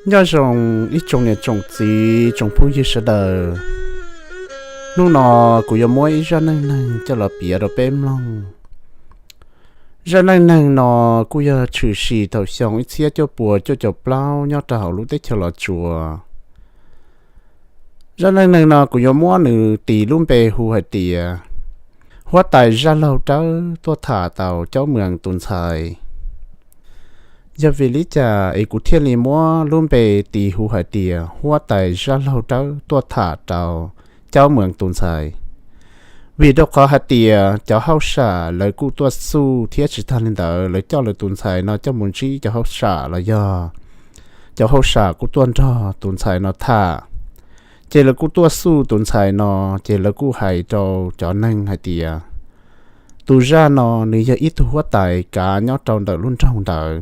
Nyob zoo ib tsoom niam tsoom txiv tsoom phooj ywg sawv daws. Hnub no kuv yuav muab ib zaj neej neeg coj los piav rau peb mloog. Zaj neej neeg no kuj yog tshwm sim thaum xyoo ib txhiab cuaj puas cuaj caum plaub nyob rau hauv lub teb chaws Los Tsuas. Zaj neej neeg no kuv yuav muab nws tis lub npe hu hais tias Huab Tais Zaj Laug Dawb Tuaj Tham Tau Caub Moos Tus Ntxhais. Yog vim li cas es kuv thiaj li muab lub npe tis hu hais tias Huab Tais Zaj Laug Dawb Tuaj Tham Tau Caub Moos Tus Ntxhais? Vim rau qhov hais tias cov hauj sam lawv kuj tuaj xuj thiab tsis tag li ntawd lawv coj lawv tus ntxhais no coj mus ntsib cov hauj sam los yog cov hauj sam kuj tuaj nrog tus ntxhais no tham. Ces lawv kuj tuaj xuj tus ntxhais no, ces lawv kuj hais rau cov neeg hais tias tus zaj no nws yog ib tug huab tais kav nyob rau ntawm lub nroog ntawd.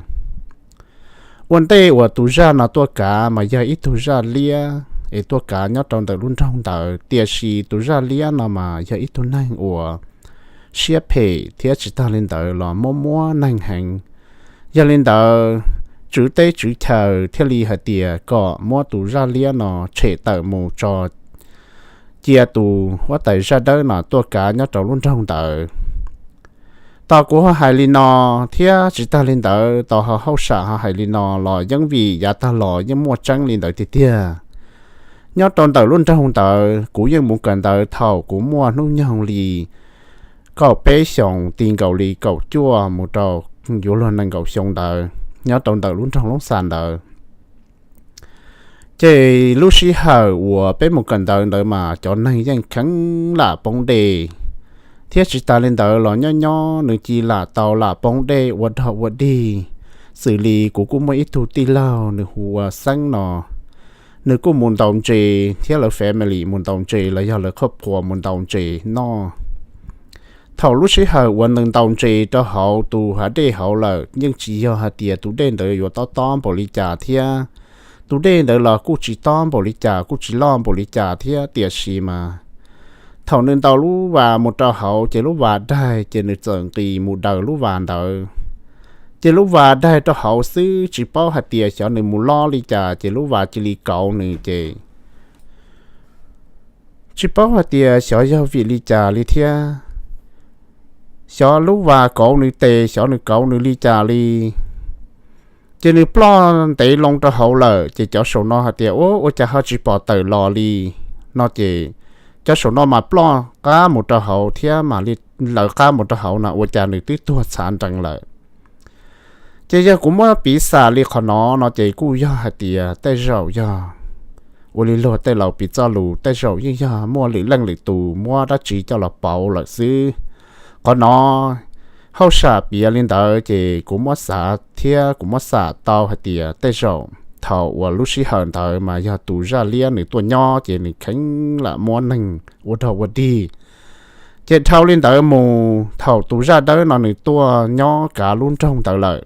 Ua ntej uas tus zaj no tuaj kav mas yog ib tug zaj liab es tuaj kav nyob rau ntawm lub nroog ntawd, tiam sis tus zaj liab no mas yog ib tug neeg uas siab phem thiab tsis tag li ntawd los muab muab neeg heev. Yog li ntawd, tswv teb tswv chaw thiaj li hais tias kom muab tus zaj liab no tshem tawm mus tso, cia tus huab tais zaj dawb no tuaj kav nyob rau lub nroog ntawd. Tos kuv ho hais li no, thiab tsis tag li ntawd tos ho hauj sam ho hais li no los yeej vim yav tag los yeej muaj tseeb li ntawd tiag tiag. Nyob rau ntawm lub nroog ntawd kuv yeej mus kawm ntawv thaum kuv muaj hnub nyoog li kaum peb xyoos ti nkaus li kaum cuaj mus rau yuav luag nees nkaum xyoo ntawd nyob rau ntawm lub nroog Loob Xas ntawd. Ces lub sij hawm uas peb mus kawm ntawv ntawd mas cov neeg yeej kheev lam poob dej, thiab tsis tas li ntawd los nyob nyob nws cia lam tau lam poob dej ua dog ua dig. Xws li kuv kuj muaj ib tug tij laug nws hu ua Xeeb no, nws kuj mus ntaus ntses thiab lawv family mus ntaus ntses los yog lawv qhoj phuas mus ntaus ntses noj. Thaum lub sij hawm uas nws ntaus ntses rau hauv tus hav dej hauv lawm yeej tsis yog hais tias tus dej ntawd yuav tob tob npaum li cas thiab. Tus dej ntawd los kuj tsis tob npaum li cas kuj tsis loj npaum li cas thiab, tiam sis mas thaum nws ntaus lub vas mus rau hauv ces lub vas daig ces nws txawm nqis mus daws lub vas ntawd. Ces lub vas daig rau hauv xwb tsis paub hais tias xyov nws mus lob li cas ces lub vas cia li kauv nws ces tsis paub hais tias xyov yog vim li cas li thiab. Xyov lub vas kauv nws tes xyov nws kauv nws li cas li. Ces nws ploj ntev loo rau hauv lawm ces cov saum no hais tias ua ua cas ho tsis pom tawm los li no ces cov saum no mas ploj qab mus rau hauv thiab mas li lawv qab mus rau hauv no ua cas nws twb tuag txhav nrees lawm. Ces yog kuv muab piv xam li qhov no no ces kuj yog hais tias tej zaum yog ua li luag tej laus piv txoj lus tej zaum yeej yog muaj lwm leej lwm tus muab dab tsi coj los pauv lawm xwb. Qhov no hauj sam piav li ntawd ces kuv muab xav thiab kuv muab xam tau hais tias tej zaum thaum uas lub sij hawm ntawd mas yog tus zaj liab nws tuaj nyob ces nws kheev lam muab neeg ua dog ua dig. Ces dhau li ntawd mus thaum tus zaj dawb no nws tuaj nyob kav lub nroog ntawd lawm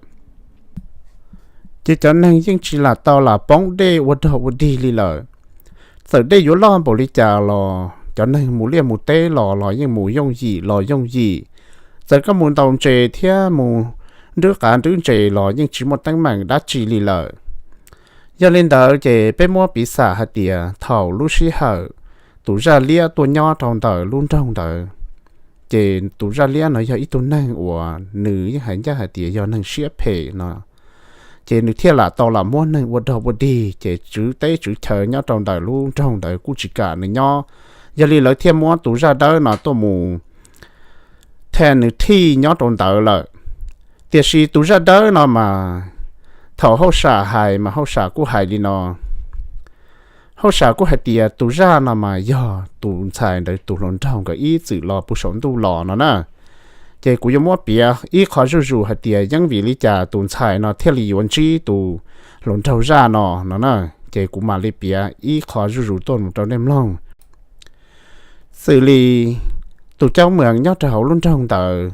ces cov neeg yeej tsis lam tau lam poob dej ua dog ua dig li lawm. Txawm dej yuav loj npaum li cas los cov neeg mus liaj mus teb los los yeej mus yooj yim los yooj yim. Txawm koj mus ntaus ntses thiab mus nrwb qav nrwb ntses los yeej tsis muaj teeb meem dab tsi li lawm. Yog li ntawd ces peb muab piv xam hais tias thaum lub sij hawm tus zaj liab tuaj nyob rau ntawm lub nroog ntawd, ces tus zaj liab no yog ib tug neeg uas nws yeej hais ncaj hais tias yog neeg siab phem no, ces nws thiaj lam tau lam muab neeg ua dog ua dig ces tswv teb tswv chaw nyob rau ntawm lub nroog ntawd kuj tsis kam nws nyob. Yog li lawv thiaj muab tus zaj dawb no tuaj mus them nws thij nyob rau ntawd lawm. Tiam sis tus zaj dawb no mas thaum hauj sam hais mas hauj sam kuj hais li no, hauj sam kuj hais tias tus zaj no mas yog tus ntxhais ntawd tus hluas nraug nkawd ib txwm los puag saum ntuj los no na. Ces kuv yuav muab piav ib qho zuj zus hais tias yeej vim li cas tus ntxhais no thiaj li yuav ntsib tus hluas nraug zaj no no na. Ces kuv mam li piav ib qho zuj zus tuaj mus rau nej mloog. Xws li tus caub moos nyob rau hauv lub nroog ntawd,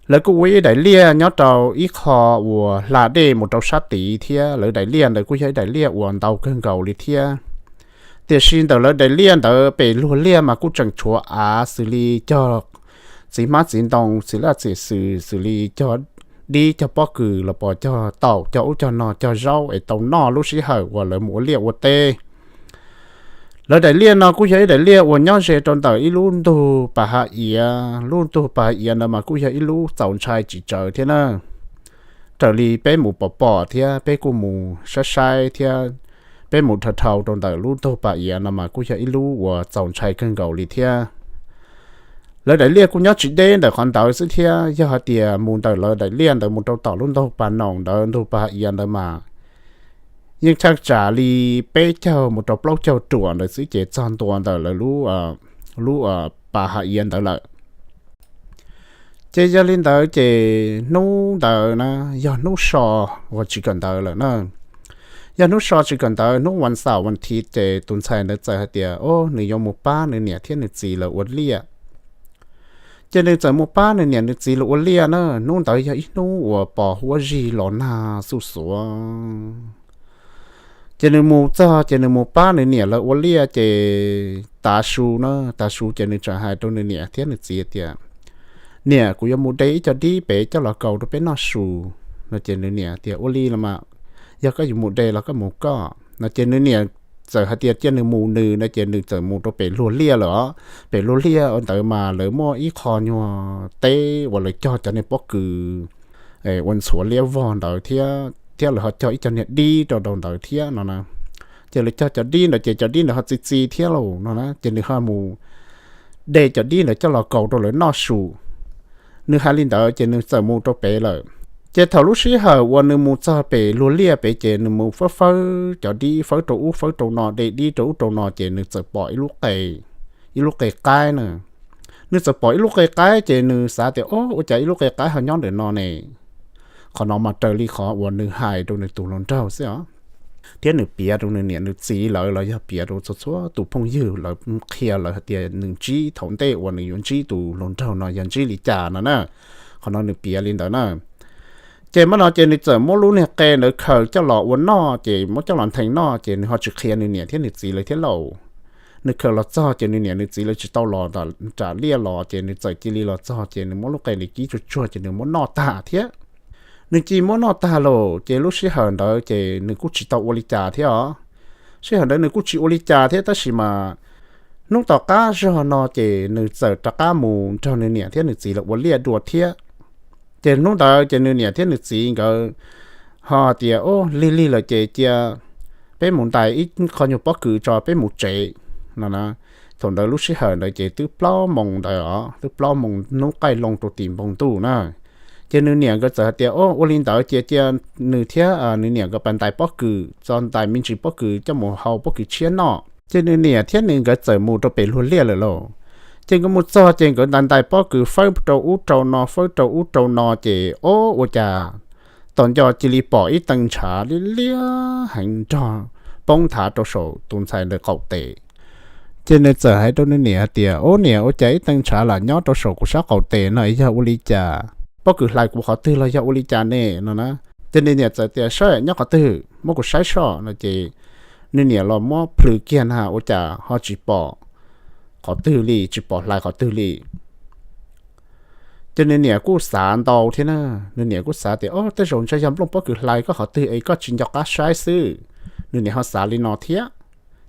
lawv kuj ua ib daim liaj nyob rau ib qho uas hla dej mus rau sab tid thiab lawv daim liaj ntawd kuj yog ib daim liaj uas ntau kawg nkaus li thiab. Tiam sis ntawm lawv daim liaj ntawd pem luag liaj mas kuj tseem tshuav av xws li cog txiv hmab txiv ntoo txiv laj txiv xwm xws li cog dib cog pob kws los pos cog taum cog ub cog no cog zaub es tau noj lub sij hawm uas lawv mus ua liaj ua teb. Lawv daim liaj no kuj yog ib daim liaj uas nyob ze rau ntawm ib lub ntug pas hav iav. Lub ntug pas hav iav ntawd mas kuj yog ib lub txaus ntshai tsis tsawg thiab na. Raws li peb mus pom pom thiab peb kuj mus saib saib thiab peb mus dhau dhau rau ntawm lub ntug pas iav no mas kuj yog ib lub uas txaus ntshai kawg nkaus li thiab. Lawv daim liaj kuj nyob tsis deb ntawm qhov ntawd xwb thiab, yog hais tias mus ntawm lawv daim liaj ntawd mus rau tom lub ntug pas noom ntawd, ntug pas hav iav ntawd mas yeej tsheej tsam li peb caug mus rau plaub caug ruam ntawd xwb ces txog ntua ntawm lawv lub, lub pas hav iav ntawd lawm. Ces yog li ntawd ces hnub ntawd na, yog hnub so uas tsis kawm ntawv lawm na. Yog hnub so tsis kawm ntawv, hnub vas xaum vas thiv ces tus ntxhais ntawd txawm hais tias, o, nws yuav mus pab nws niam thiab nws txiv lawv ua liaj. Ces nws txawm mus pab nws niam nws txiv lawv ua liaj na. Hnub ntawd yog ib hnub uas pos huab zig los nag xuj xuav. Ces nws mus txog ces nws mus pab nws niam lawv ua liaj ces tav su na, tav su ces nws txawm hais rau nws niam thiab nws txiv tias, niam, kuv yuav mus de ib co dib pem coj los kaus rau peb noj su. No ces nws niam tias, ua li los mas, yog koj yuav mus de los koj mus koj. No ces nws niam txawm hais tias cia nws mus nws no ces nws txawm mus rau pem luag liaj lawm os. Pem luag liaj ntawd mas lawv muaj ib qho nyuag teb uas lawv cog cov niag pob kws ua ntxhuav liab vog ntawd thiab, thiab lawv ho cog ib co niag dib rau rau ntawd thiab no na. Ces lawv cog cov dib ntawd ces cov dib ntawd ho txi txiv thiab lauj no na, ces nws ho mus de cov dib ntawd coj los kaus rau lawv noj su. Nws hais li ntawd ces nws txawm mus rau pem lawm. Ces thaum lub sij hawm uas nws mus txog pem luag liaj pem ces nws mus fawb fawb cov dib, fawb rau ub fawb rau no, de dib rau ub rau no ces nws txawm pom ib lub qe, ib lub qe qaib na. Nws txawm pom ib lub qe qaib ces nws xav tias, o, ua cas ib lub qe qaib ho nyob ntawm no ne? Qhov no mas raws li qhov uas nws hais rau nws tus hluas nraug xwb os, thiab nws piav rau nws niam nws txiv lawv los yog piav rau txhua txhua tus phooj ywg lawv qhia lawv hais tias nws ntsib thaum ntej uas nws yuav ntsib tus hluas nraug no yog ntsib li cas no na. Qhov no nws piav li ntawd na. Ces mam no ces nws txawm muab lub niag qe ntawd khaws coj los ua noj, ces muab coj los ntheev noj ces nws ho tsis qhia nws niam thiab nws txiv lawv thiab lauj. Nws khaws los txog ces nws niam nws txiv lawv tsis tau los nram liaj los, ces nws txawm cia li los txog ces nws muab lub qe ntawd kib tsuag tsuag ces nws muab noj tag thiab. Nws cia li muab noj tag lawm ces lub sij hawm ntawd ces nws kuj tsis tau ua li cas thiab os. Sij hawm ntawd nws kuj tsis ua li cas thiab tab sis mas hnub tom qab zog no ces nws txawm rov qab mus nrog nws niam thiab nws txiv lawv ua liaj dua thiab. Ces hnub ntawd ces nws niam thiab nws txiv nkawd ho tias, o, lig lig lawm ces cia peb mus ntais ib qho nyuag pob kws tso peb mus tsev no na. Thaum ntawd lub sij hawm ntawd ces twb plaub moos ntawd os, twb plaub moos hnub qaij loo rau tim npoo ntuj na. Ces nws niam nkawd txawm hais tias, o, ua li ntawd cia cia nws thiab nws niam nkawd pas ntais pob kws, tso ntais me ntsis pob kws coj mus hau pob kws tshiab noj. Ces nws niam thiab nws nkawd txawm mus rau pem luag liaj lawm lauj. Ces nkawd mus txog ces nkawd ntais ntais pob kws fawb rau ub rau no, fawb rau ub rau no ces, o, ua cas tom nco cia li pom ib tee ntshav liab liab heev nrog poob nthav rau saum tus ntxhais ntawd qaum tes. Ces nws txawm hais rau nws niam hais tias, o niam, ua cas ib tee ntshav lam nyob rau saum kuv sab qaum tes no yog ua li cas? Pob kws hlais kuv qhov twg los yog ua li cas ne no na? Ces nws niam txawm tias, saib nyob qhov twg, muab kuv saib soj no ces nws niam los muab plhws kiag na ua cas ho tsis pom qhov twg li, tsis pom hlais qhov twg li. Ces nws niam kuj xav ntau thiab na. Nws niam kuj xav tias, o, tej zaum ntshe yog nplooj pob kws hlais koj qhov twg es koj tsis nco qab saib xwb. Nws niam ho xav li no thiab.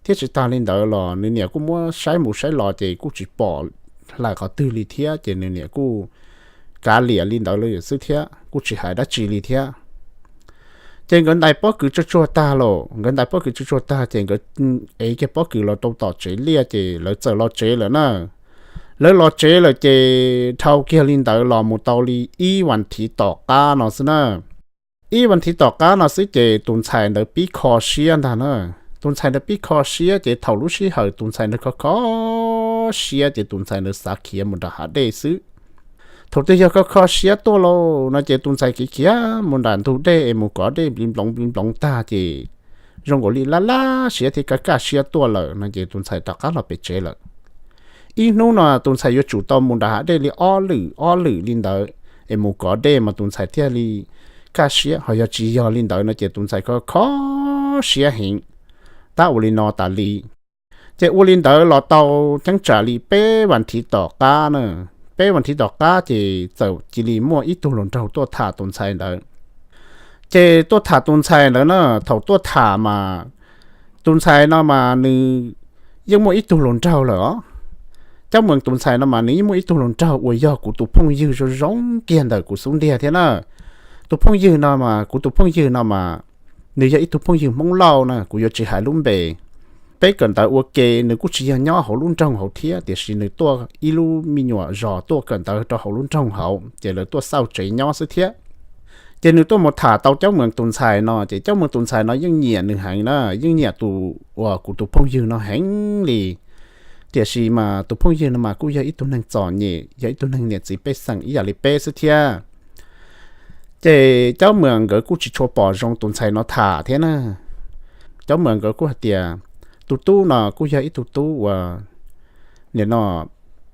Thiab tsis tas li ntawd los nws niam kuj muab saib mus saib los ces kuj tsis pom hlais qhov twg li thiab ces nws niam kuj kav liam li ntawd lawm xwb thiab kuj tsis hais dab tsi li thiab. Ces nkawd ntais pob kws tsuag tsuag tag los, nkawd ntais pob kws tsuag tsuag tag ces nkawd ev kiag pob kws los rau tom tsev liaj ces lawv txawm los tsev lawm na. Lawv los tsev lawm ces dhau kiag li ntawd los mus tau li ib vas thiv tom qab no xwb na. Ib vas thiv tom qab no xwb ces tus ntxhais ntawd pib kho siab ntag na. Tus ntxhais ntawd pib kho siab ces thaum lub sij hawm tus ntxhais ntawd kho kho siab ces tus ntxhais ntawd xav khiav mus nram hav dej xwb. Thaum twg yog kho kho siab tuaj lauj no ces tus ntxhais khiav khiav mus nram ntug dej es mus kov dej npli nploov npli nploov tag ces zoo nkaus li laj laj siab thiab kaj kaj siab tuaj lawm no ces tus ntxhais rov qab los pem tsev lawm. Ib hnub no tus ntxhais yuav tsum tau mus nram hav dej li ob lwm ob lwm li ntawd es mus kov dej mas tus ntxhais thiaj li kaj siab, ho yog tsis yog li ntawd no ces tus ntxhais kho kho siab heev. Tab ua li no tas li. Ces ua li ntawd los tau cheeb tsam li peb vas thiv tom qab na. peb vas thiv tom qab ces txawm cia li muaj ib tug hluas nraug tuaj tham tus ntxhais ntawd. Ces tuaj tham tus ntxhais ntawd na, thaum tuaj tham mas tus ntxhais no mas nws yeej muaj ib tug hluas nraug lawm os. Caub Mees tus ntxhais no mas nws yeej muaj ib tug hluas nraug uas yog kuv tus phooj ywg zoo zoo kiag ntawm kuv xub ntiag thiab na. Tus phooj ywg no mas, kuv tus phooj ywg no mas nws yog ib tug phooj ywg Hmoob Lauj na, kuv yuav tsis hais lub npe. Peb kawm ntawv ua ke, nws kuj tsis yog nyob hauv lub nroog hauv thiab, tiam sis nws tuaj ib lub me nyuam zos tuaj kawm ntawv rau hauv lub nroog hauv, ces lawv tuaj xauj tsev nyob xwb thiab. Ces nws tuaj mus tham tau Caub Mees tus ntxhais no, ces Caub Mees tus ntxhais no yeej nyiam nws heev na, yeej nyiam tus uas kuv tus phooj ywg no heev li. Tiam sis mas tus phooj ywg no mas kuj yog ib tug neeg txom nyem, yog ib tug neeg niam txiv pej xeem ib yam li peb xwb thiab. Ces Caub Mees nkawd kuj tsis tshua pom zoo tus ntxhais no tham thiab na. Caub Mees nkawd kuj hais tias tus tub no kuj yog ib tug tub uas nim no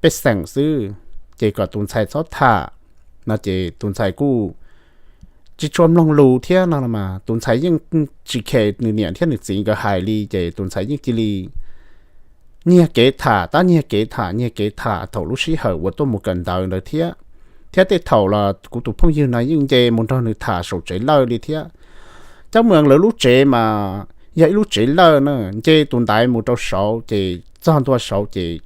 pej xeem xwb, ces kom tus ntxhais txhob tham no ces tus ntxhais kuj tsis tshua mloog lus thiab no mas tus ntxhais yeej tsis khes nws niam thiab nws txiv nkawd hais li, ces tus ntxhais yeej cia li nyiag kev tham, tab nyiag kev tham, nyiag kev tham thaum lub sij hawm uas tuaj mus kawm ntawv ntawd thiab. Thiab tej thaum los kuv tus phooj ywg no yeej nce mus nrog nws tham saum tsev lawj li thiab. Caub Mees lawv lub tsev mas yog ib lub tsev lawj na, nce tus ntaiv mus rau saud ces txog ntua saud ces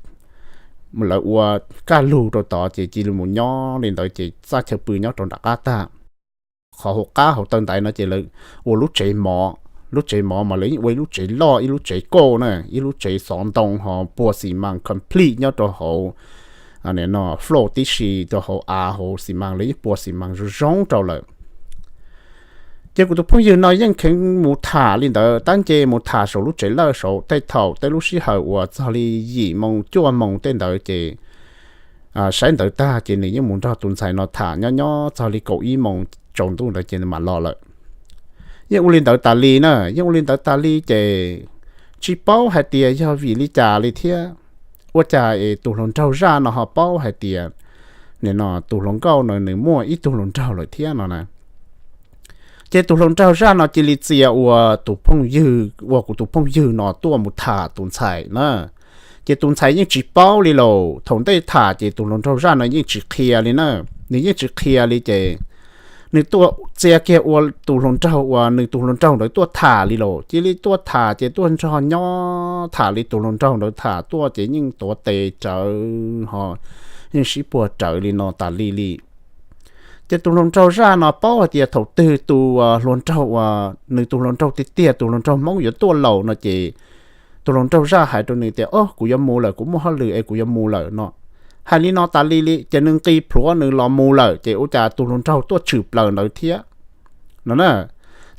lawv ua kaj lug rau tod ces cia li mus nyob li ntawd ces txaj chaw pw nyob rau nram qab tag. Qhov hauv qab hauv taw ntaiv no ces lawv ua lub tsev mov, lub tsev mov mas lawv yeej ua ib lub tsev loj, ib lub tsev kauj na, ib lub tsev xov ntoo ho puag xi mas complete nyob rau hauv no, floor tib si rau hauv av hauv xi mas, lawv yeej puag xi mas zoo zoo rau lawm. Ces kuv tus phooj ywg no yeej kheev mus tham li ntawd, tab nce mus tham saum lub tsev lawj saud tej thaum tej lub sij hawm uas txog li yim moo cuaj moo tej ntawd ces saib ntawv tag ces nws yeej mus nrog tus ntxhais no tham nyob nyob txog li kaum ib moo tsaus ntuj ntawd ces nws mam los lawm. Yeej ua li ntawd tas li na, yeej ua li ntawd tas li ces tsis paub hais tias yog vim li cas li thiab. Ua cas es tus hluas nraug zaj no ho paub hais tias nim no tus hluas nkauj no nws muaj ib tug hluas nraug lawm thiab no na. Ces tus hluas nraug zaj no cia li txia ua tus phooj ywg, ua kuv tus phooj ywg no tuaj mus tham tus ntxhais na. Ces tus ntxhais yeej tsis paub li lauj, thaum ntej tham ces tus hluas nraug zaj no yeej tsis qhia li na, nws yeej tsis qhia li ces nws tuaj txia kiag ua tus hluas nraug uas nws tus hluas nraug ntawd tuaj tham li lauj, cia li tuaj tham ces tuaj nrog nyob tham li tus hluas nraug ntawd tham tuaj ces yeej tuav tes rawv ho yeej sib puag rawv li no tas li li. Ces tus hluas nraug zaj no paub hais tias thaum twg tus hluas nraug uas nws tus hluas nraug tiag tiag, tus hluas nraug Hmoob yuav tuaj laus no ces tus hluas nraug zaj hais rau nws tias, o, kuv yuav mus lawm, kuv muaj hauj lwm es kuv yuav mus lawm no. Hais li no tas li li ces nws nqis plhuav nws los mus lawm ces ua cas tus hluas nraug tuaj tshwm plaws ntawd thiab no na.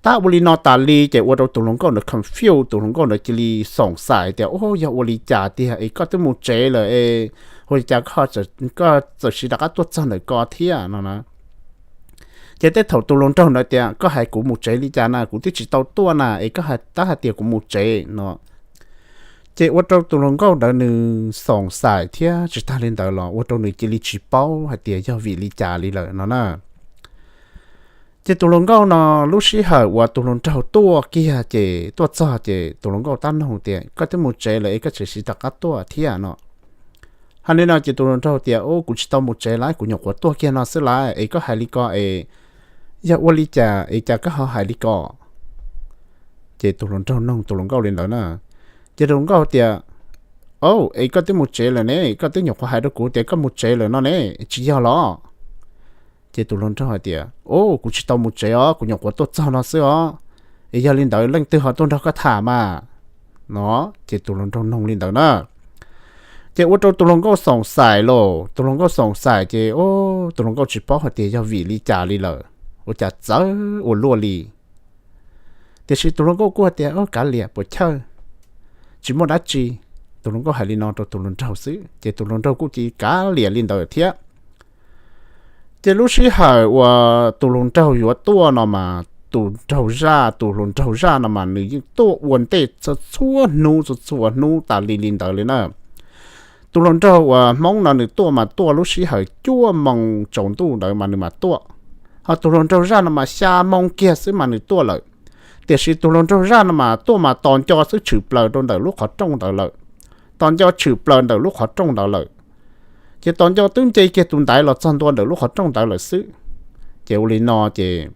Tab ua li no tas li ces ua rau tus hluas nkauj ntawd confuse, tus hluas nkauj ntawd cia li xoom xais tias, o, yog ua li cas tiag es koj twb mus tsev lawm es ua li cas koj txawm siv rov qab tuaj txog ntawm ko thiab no na. Ces tej thaum tus hluas nraug ntawd tias, koj hais kuv mus tsev li cas na, kuv twb tsis tau tuaj na es koj tab hais tias kuv mus tsev no. Ces ua rau tus hluas nkauj ntawd nws xoom xais thiab tsis tag li ntawd los ua rau nws cia li tsis paub hais tias yog vim li cas li lawm no na. Ces tus hluas nkauj no lub sij hawm uas tus hluas nraug tuaj kiag ces tuaj txog ces tus hluas nkauj tab noog tias, koj twb mus tsev lawm es koj tseem siv rov qab tuaj thiab no. Hais li no ces tus hluas nraug tias, o, kuv tsis tau mus tsev lawm, kuv nyuam qhuav tuaj kiag no xwb lawm es koj hais li ko es yog ua li cas es cas koj ho hais li ko? Ces tus hluas nraug noog tus hluas nkauj li ntawd na. Ces tus hluas nkauj tias, o, es koj twb mus tsev lawm ne, koj twb nyuam qhuav hais rau kuv tias koj mus tsev lawm no ne, tsis yog los? Ces tus hluas nraug hais tias, o, kuv tsis tau mus tsev os, kuv nyuam qhuav tuaj txog no xwb os. Es yog li ntawd leej twg ho tuaj nrog koj tham mas no? Ces tus hluas nraug noog li ntawd na. Ces ua rau tus hluas nkauj xoom xais los, tus hluas nkauj xoom xais ces, o, tus hluas nkauj tsis paub hais tias yog vim li cas li lawm, ua cas txawv ua luaj li. Tiam sis tus hluas nkauj kuj hais tias, o, kav liam puas chawj, tsis muaj dab tsi. Tus hluas nkauj hais li no rau tus hluas nraug xwb ces tus hluas nraug kuj cia li kav liam li ntawd thiab. Ces lub sij hawm uas tus hluas nraug yuav tuaj no mas tus nraug zaj, tus hluas nraug zaj no mas nws yeej tuaj ua ntej txhua hnub txhua txhua hnub tas li li ntawd li na. Tus hluas nraug uas Hmoob no nws tuaj mas tuaj lub sij hawm cuaj moo tsaus ntuj ntawd mas nws mas tuaj. Ho tus hluas nraug zaj no mas xya moo kiag xwb mas nws tuaj lawm. Tiam sis tus hluas nraug zaj no mas tuaj mas tos nco xwb tshwm plaws rau ntawm lub qhov rooj ntawd lawm. Tos nco tshwm plaws ntawm lub qhov rooj ntawd lawm. Ces tos nco twb nce kiag tus ntaiv los txog ntua ntawm lub qhov rooj ntawd lawm xwb. Ces ua li no ces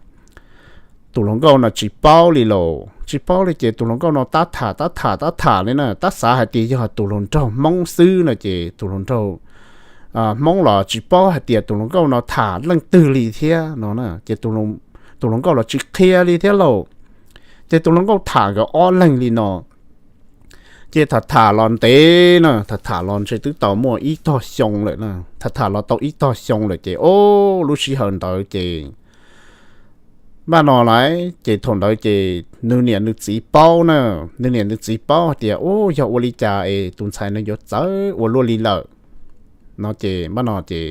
tus hluas nkauj no tsis paub li los tsis paub li ces tus hluas nkauj no tab tham tab tham tab tham li na, tab xav hais tias yog tus hluas nraug Hmoob xwb no ces tus hluas nraug Hmoob los tsis paub hais tias tus hluas nkauj no tham leej twg li thiab no na. Ces tus hluas nkauj los tsis qhia li thiab lauj. Ces tus hluas nkauj tham nkawd ob leeg li no, ces tham tham los ntev na, tham tham los ntshe twb tau muaj ib tog xyoo lawm na, tham tham los tau ib tog xyoo lawm ces o, lub sij hawm ntawd ces npaj no lawm ces thaum ntawd ces nws niam nws txiv paub na, nws niam nws txiv paub hais tias u, yog ua li cas es tus ntxhais no yuav txawv ua luaj li lawm no ces npaj no ces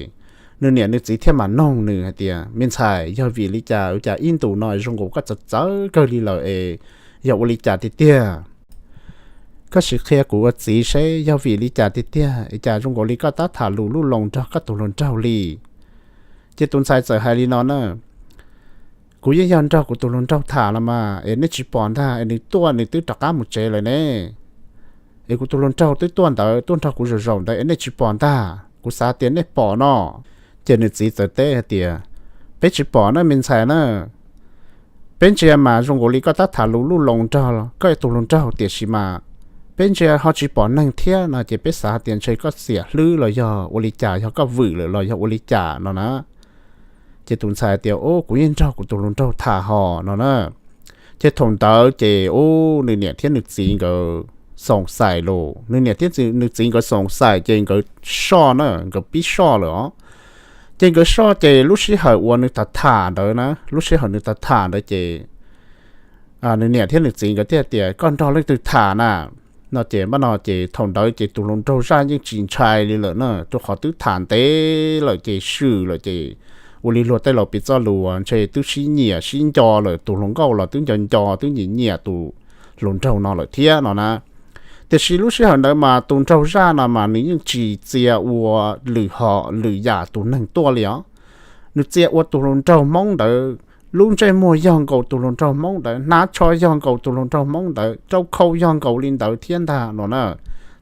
nws niam nws txiv thiaj mam noog nws hais tias me ntxhais, yog vim li cas ua cas ib ntus no zoo nkaus koj txawv txawv kawg li lawm es yog ua li cas tiag tiag? Koj sim qhia kuv ua txiv seb yog vim li cas tiag tiag es cas zoo nkaus li koj tab tham lus lub loo nrog koj tus hluas nraug li. Ces tus ntxhais txawm hais li no na, kuv yeej yog nrog kuv tus hluas nraug tham los mas es nej tsis pom ntag es nws tuaj nws twb rov qab mus tsev lawm ne. Es kuv tus hluas nraug twb tuaj ntawd tuaj nrog kuv zaum zaum ntawd es nej tsis pom ntag, kuv xav tias nej pom no. Ces nws txiv txawm teb hais tias peb tsis pom na me ntxhais na, peb ntsia mas zoo nkaus li koj tab tham lus lub loo nrog koj tus hluas nraug tiam sis mas peb ntsia ho tsis pom neeg thiab no ces peb xav hais tias ntshe koj xiam hlwb los yog ua li cas, yog koj vwm lawm los yog ua li cas no na. Ces tus ntxhais tias u, kuv yeej nrog kuv tus hluas nraug tham hos no na. Ces thaum ntawd ces u, nws niam thiab nws txiv nkawd xoom xais los, nws niam thiab nws txiv nkawd xoom xais ces nkawd soj na, nkawd pib soj lawm os. Ces nkawd soj ces lub sij hawm uas nws tham tham ntawd na, lub sij hawm nws tham tham ntawd ces nws niam thiab nws txiv nkawd thiaj tias koj nrog leej twg tham na no ces npaj no ces thaum ntawd ces tus hluas nraug zaj yeej tsis ntshai li lawm na, rau qhov twb tham ntev lawm ces swm lawm ces ua li luag tej laus piv txoj lus ntshe twb sib nyiam sib nco lawm, tus hluas nkauj los twb nco nco twb nyiam nyiam tus hluas nraug no lawm thiab no na. Tiam sis lub sij hawm ntawd mas tus nraug zaj no mas nws yeej tsis txia ua lwm hom lwm yam tus neeg tuaj li os. Nws txia ua tus hluas nraug Hmoob ntawd, lub ntsej muag yog nkaus tus hluas nraug Hmoob ntawd, hnav tsho yog nkaus tus hluas nraug Hmoob ntawd, rau khau yog nkaus li ntawd thiab ntag no na.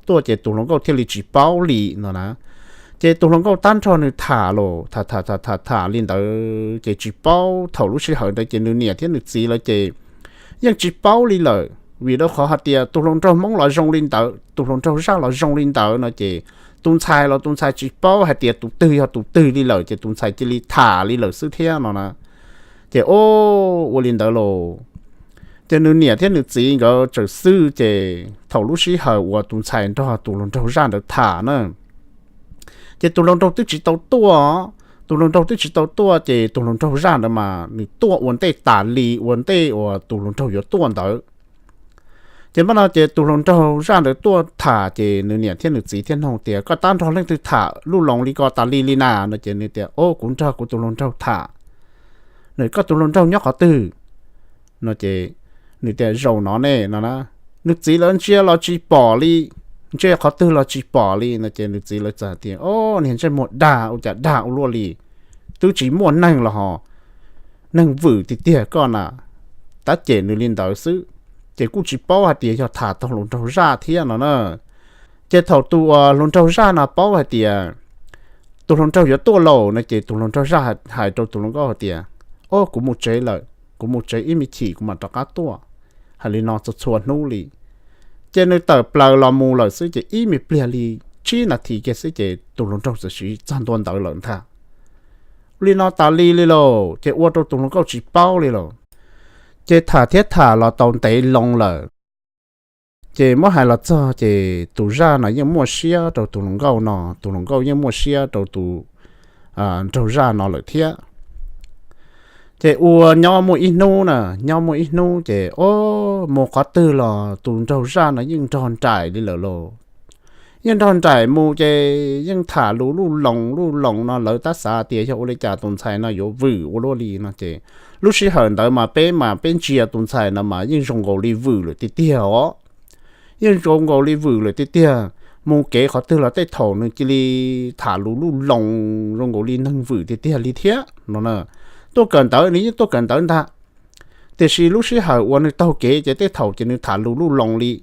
Tuaj ces tus hluas nkauj thiaj li tsis paub li no na. Ces tus hluas nkauj tab nrog nws tham los tham tham tham tham li ntawd ces tsis paub, thaum lub sij hawm ntawd ces nws niam thiab nws txiv lawv ces yeej tsis paub li lawm vim rau qhov hais tias tus hluas nraug Hmoob los zoo li ntawd, tus hluas nraug zaj los zoo li ntawd no ces tus ntxhais los tus ntxhais tsis paub hais tias tus twg yog tus twg li lawm ces tus ntxhais cia li tham li lawm xwb thiab no na. Ces o, ua li ntawd los ces nws niam thiab nws txiv nkawd tseem xwb ces thaum lub sij hawm uas tus ntxhais nrog tus hluas nraug zaj ntawd tham na, ces tus hluas nraug twb tsis tau tuaj, tus hluas nraug twb tsis tau tuaj ces tus hluas nraug zaj ntawd mas nws tuaj ua ntej tas li ua ntej uas tus hluas nraug yuav tuaj ntawd. Ces npaj no ces tus hluas nraug zaj ntawd tuaj tham ces nws niam thiab nws txiv thiaj nug tias koj tab nrog leej twg tham lub loo li ko tas li li na no ces nws tias o, kuv nrog kuv tus hluas nraug tham. Nws, koj tus hluas nraug nyob qhov twg no ces nws tias zaum no ne no na. Nws txiv lawv ntsia los tsis pom li, ntsia qhov twg los tsis pom li no ces nws txiv lawv txawm tias o, niag ntsej muag dag ua cas dag ua luaj li, twb tsis muaj neeg los ho neeg vwm tiag tiag koj na, tab cem nws li ntawd xwb. Ces kuj tsis paub hais tias yog tham tau hluas nraug zaj thiab no na. Ces thaum tus hluas nraug zaj no paub hais tias tus hluas nraug yuav tuaj laus no ces tus hluas nraug zaj hais rau tus hluas nkauj hais tias o, kuv mus tsev lawm, kuv mus tsev ib me chim kuv mam rov qab tuaj. Hais li no txhua txhua hnub li. Ces nws tawm plaws los mus lawm xwb ces ib me pliag li tsib nas this kiag xwb ces tus hluas nraug txawm siv txog ntua ntawd lawm ntag. Li no tas li li lauj ces ua rau tus hluas nkauj tsis paub li lauj. Ces tham thiab tham los tau ntev loo lawm, ces muab hais los txog ces tus zaj no yeej muaj siab rau tus hluas nkauj no, tus hluas nkauj yeej muaj siab rau tus nraug zaj no lawm thiab. Ces ua nyob muaj ib hnub na, nyob muaj ib hnub ces o, mus qhov twg los tus nraug zaj no yeej nrog nraim li lawm lauj. Yeej nrog nraim mus ces yeej tham lus lub loo lub loo no lawv tab xav tias yog ua li cas tus ntxhais no yuav vwm ua luaj li no ces lub sij hawm ntawd mas peb mas peb ntsia tus ntxhais no mas yeej zoo nkaus li vwm lawm tiag tiag os. Yeej zoo nkaus li vwm lawm tiag tiag. Mus kev qhov twg los tej thaum nws cia li tham lus lub loo zoo nkaus li neeg vwm tiag tiag li thiab no na. Tuaj kawm ntawv nws yeej tuaj kawm ntawv ntag, tiam sis lub sij hawm uas nws taug kev ces tej thaum ces nws tham lus lub loo li.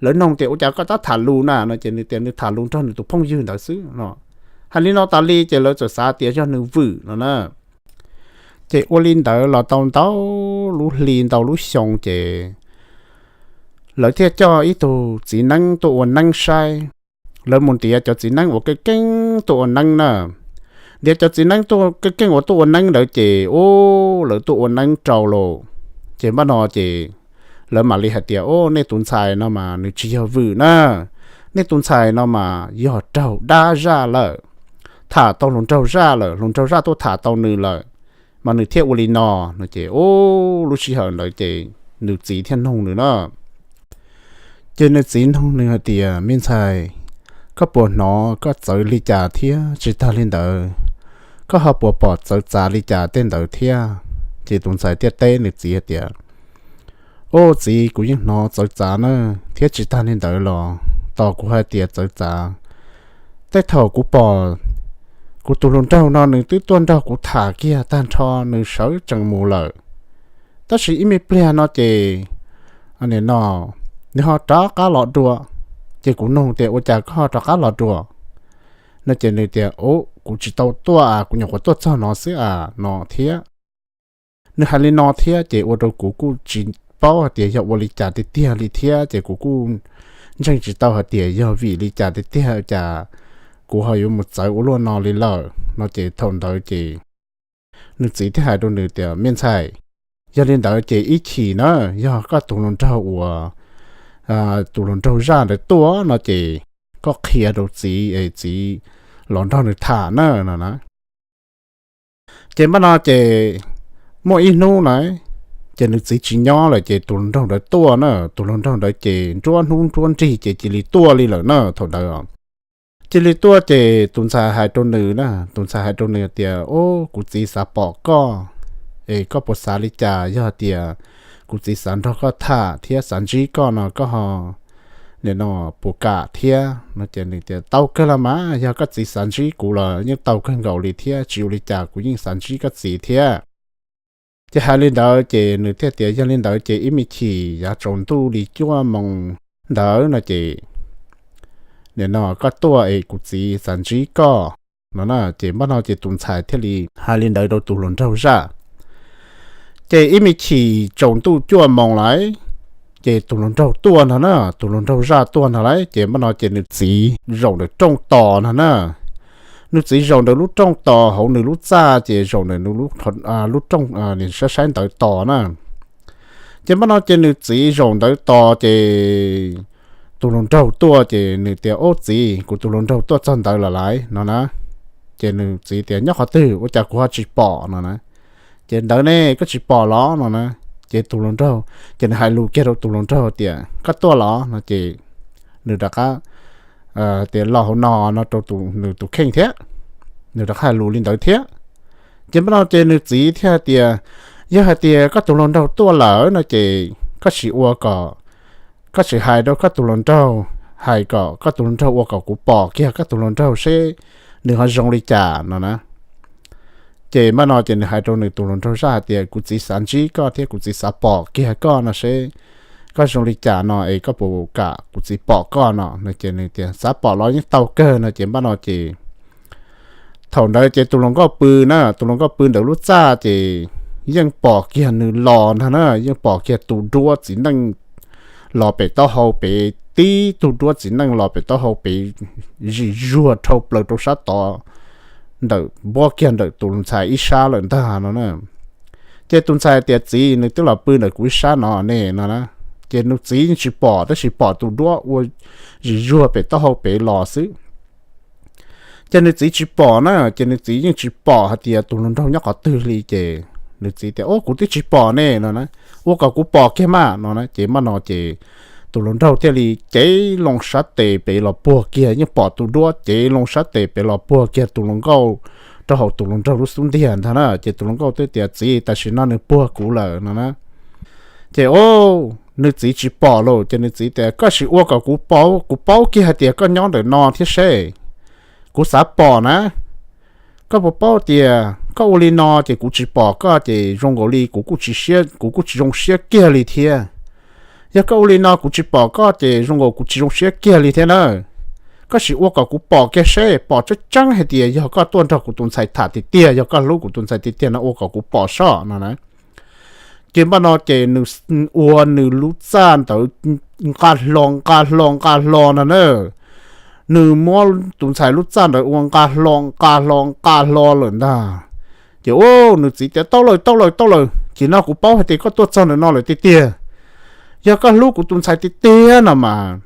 Lawv noog tias ua cas koj tab tham lus na no ces nws tias nws tham lus nrog nws tus phooj ywg ntawd xwb no. Hais li no tas li ces lawv txawm xav tias yog nws vwm no na. Ces ua li ntawd los tau ntau lub hli ntau lub xyoo ces lawv thiaj coj ib tug txiv neeb tuaj ua neeb saib. Lawv mus ntiav cov txiv neeb uas keej keej tuaj ua neeb na. Ntiav cov txiv neeb tuaj keej keej uas tuaj ua neeb ntawd ces, u, lawv tuaj ua neeb rau lawm. Ces npaj no ces lawv mam li hais tias, u, nej tus ntxhais no mas nws tsis yog vwm na. Nej tus ntxhais no mas yog raug dab zaj lawm, tham tau hluas nraug zaj lawm, hluas nraug zaj tuaj tham tau nws lawm, mas nws thiaj ua li no no ces, u, lub sij hawm ntawd ces nws txiv thiaj nug nws na. Ces nws txiv nug nws hais tias, me ntxhais, koj puas hnov koj txawv li cas thiab? Tsis tag li ntawd, koj ho puas pom txawv txav li cas tej ntawd thiab? Ces tus ntxhais thiaj teb nws txiv hais tias, u, txiv, kuv yeej hnov txawv txav na, thiab tsis tag li ntawd los tos kuv hais tias txawv txav, tej thaum kuv pom kuv tus hluas nraug no nws twb tuaj nrog kuv tham kiag tag nrho, nws sawv tsees mus lawm. Tab sis ib me pliag no ces, no, nws ho rov qab los dua. Ces kuv nug tias, ua cas koj ho rov qab los dua? No ces nws tias, u, kuv tsis tau tuaj, kuv nyuam qhuav tuaj txog no xwb a, no thiab. Nws hais li no thiab ces ua rau kuv kuj tsis paub hais tias yog ua li cas tiag tiag li thiab ces kuv kuj ntseeg tsis tau hais tias yog vim li cas tiag tiag cas kuv ho yuav mus txawv ua luaj no li lawm no ces thaum ntawd ces nws txiv thiaj hais rau nws tias, me ntxhais, yog li ntawd ces ib chim na, yog koj tus hluas nraug uas tus hluas nraug zaj ntawd tuaj no ces koj qhia rau txiv es txiv los nrog nws tham na, no na. Ces npaj no ces muaj ib hnub na, ces nws txiv tsis nyob lawm ces tus hluas nraug ntawd tuaj na, tus hluas nraug ntawd ces nruab hnub nruab nrig ces cia li tuaj li lawm na thaum ntawd. Cia li tuaj ces tus ntxhais hais rau nws na, tus ntxhais hais rau nws tias, u, kuv txiv xav pom koj, es koj puas xav li cas? Yog tias kuv txiv xav nrog koj tham thiab xav ntsib koj no koj ho, no, puas kam thiab? No ces nws tias, tau kawg los mas, yog koj txiv xav ntsib kuv los yeej tau kawg nkaus li thiab, tsis ua li cas, kuv yeej xav ntsib koj txiv thiab. Ces hais li ntawd ces nws thiaj tias, yog li ntawd ces ib me chim yav tsaus ntuj li cuaj moos ntawd no ces, no, koj tuaj es kuv txiv xav ntsib koj, no na. Ces npaj no ces tus ntxhais thiaj li hais li ntawd rau tus hluas nraug zaj. Ces ib me chim tsaus ntuj cuaj moos lawm, ces tus hluas nraug tuaj ntag na, tus hluas nraug zaj tuaj ntag lawm ces npaj no ces nws txiv zaum ntawm rooj tos ntag na. Nws txiv zaum ntawm lub rooj tos hauv nws lub txaj ces zaum ntawm lub rooj, saib saib ntawd tos na. Ces npaj no ces nws txiv zaum ntawd tos ces tus hluas nraug tuaj ces nws tias, ob txiv, kuv tus hluas nraug tuaj txog ntawd lawm lais, no na. Ces nws txiv tias, nyob qhov twg ua cas kuv ho tsis pom, no na. Ces ntawd ne koj tsis pom los, no na. Ces tus hluas nraug, ces nws hais lus kiag rau tus hluas nraug tias, koj tuaj los, no ces nws rov qab tias, los hauv no, no rau nws tus kheej thiab. Nws rov qab hais lus li ntawd thiab. Ces npaj no ces nws txiv thiaj tias, yog hais tias koj tus hluas nraug tuaj lawm no ces koj sim ua kom, koj sim hais rau koj tus hluas nraug, hais kom koj tus hluas nraug ua kom kuv pom kiag koj tus hluas nraug seb nws ho zoo li cas, no na. Ces npaj no ces nws hais rau nws tus hluas nraug zaj hais tias, kuv txiv xav ntsib koj thiab kuv txiv xav pom kiag koj no seb koj zoo li cas no es koj puas kam kuv txiv pom koj, no no. Ces nws tias, xav pom los yeej tau kawg, no ces npaj no ces thaum ntawd ces tus hluas nkauj pw na, tus hluas nkauj pw ntawm lub txaj ces yeej pom kiag nws los ntag na, yeej pom kiag tus duab txiv neej los pem taub hau pem, tib tug duab txiv neej los pem taub hau pem, zim zuag dhau plaws rau sab tod, ntawm npuab kiag ntawm tus ntxhais ib sab lawm ntag, no na. Ces tus ntxhais tias, txiv, nws twb los pw ntawm kuv ib sab no ne, no na. Ces nws txiv yeej tsis pom, tab sis pom tus duab ua zim zuag pem taub hau pem los xwb. Ces nws txiv tsis pom na, ces nws txiv yeej tsis pom hais tias tus hluas nraug nyob qhov twg li. Ces nws txiv tias, ub, kuv twb tsis pom ne, no na, ua kom kuv pom kiag mas, no na. Ces npaj no ces tus hluas nraug thiaj li cev loo sab tes pem los puag kiag, yeej pom tus duab cev loo sab tes pem los puag kiag tus hluas nkauj rau hauv tus hluas nraug lub xub ntiag ntag na. Ces tus hluas nkauj thiaj tias, txiv, tam sim no nws puag kuv lawm, no na. Ces, o, nws txiv tsis pom lawm, ces nws txiv tias, koj sim ua kom kuv paub, kuv paub kiag hais tias koj nyob ntawm no thiab seb, kuv xav pom na. Koj puas paub tias koj ua li no ces kuv tsis pom koj ces zoo nkaus li kuv kuj tsis, kuv kuj tsis zoo siab kiag li thiab. Yog koj ua li no kuv tsis pom koj ces zoo nkaus kuv tsis zoo siab kiag li thiab na. koj sim ua kom kuv pom kiag seb, pom tseeb tseeb hais tias yog koj tuaj nrog kuv tus ntxhais tham tiag tiag, yog koj hlub kuv tus ntxhais tiag tiag no ua kom kuv pom soj no na. Ces npaj no ces nws ua nws lub txaj ntawd nqa hlo nqa hlo nqa hlo no na. Nws muab tus ntxhais lub txaj ntawd ua nqa hlo nqa hlo nqa hlo lawm ntag. Ces ua nws txiv tias, Tau lawm, tau lawm, tau lawm, ces no kuv paub hais tias koj tuaj txog ntawm no lawm tiag tiag. Yog koj hlub kuv tus ntxhais tiag tiag no mas